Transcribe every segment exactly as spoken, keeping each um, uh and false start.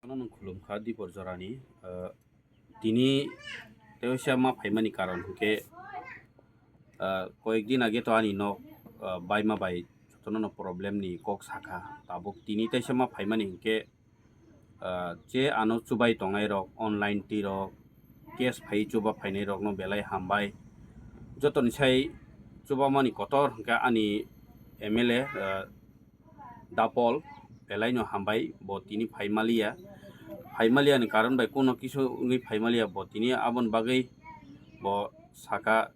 Nono khulumkha Dipor jorani, ah, tini teisa ma phaimani karon hwnkhe, ah, koyek din age to ani nok, ah, baima bai jotono no problem ni kok sakha. Tabuk tini teisa ma phaimani hwnkhe, ah, je ano chubai tongnai rok, online twi rok, cash phai chuba phainai rok no belai hambai. Jotoni sai chuba mani kotor hwnkhe ani M L A, ah, Dapol belai no hambai, bo tini phaimaliya. Phaimaliya ni karon bai kuno kisu wngwi phaimaliya, bo tini aboni bagwi bo saka,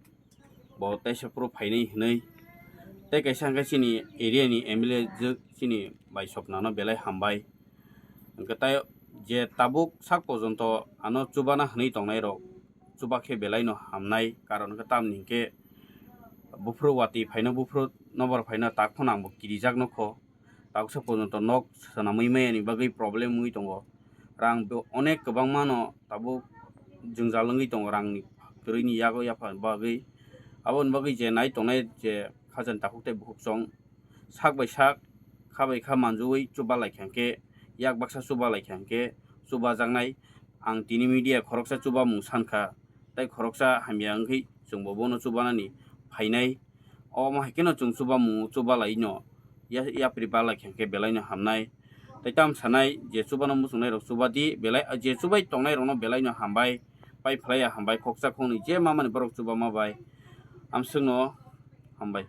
bo teisa phuru phainai hwnwi. Tei kaisa hwnkhe chini area ni M L A jwk chini bai Sopna no belai hambai. Hwnkhe tai je tabuk sak porjonto ano chubana hwnwi tongnai rok, chuba khe belai no hamnai, karon hwnkhe tamni hwnkhe buphuru watwi phaino, buphuru nokbar phaino tak phano ang bo kirijak nokho. Tabuksa porjonto nok swnamwi maya ni bagwi problem wngwi tongo. Rang bo onek kwbangma no tabuk jwngjal wngwi tongo rang ni kwrwi ni yago yapha bagwi. Aboni bagwi je nai tongnai je khajani takhuk tei bukhuk chwng sak bai sak, kha bai kha manjui chuba lai kha hwnkhe, yak baksa chuba lai kha hwnkhe chubajaknai. Ang tini media khoroksa chubamung sankha, tei khoroksa hamya wngwi chwngbo bono chubanani phainai. Omo hai kheno chwng chubamung chuba lai no, ya-, yapri ba lai kha hwnkhe belai no hamnai. Tei tam sanai je chubano muchungnai rok chuba di, belai je chubai tongnai rokno belai no hambai, pai phlai ya hambai, khoksa khoknwi je mamani borok chuba ma bai. Amswkno hambai.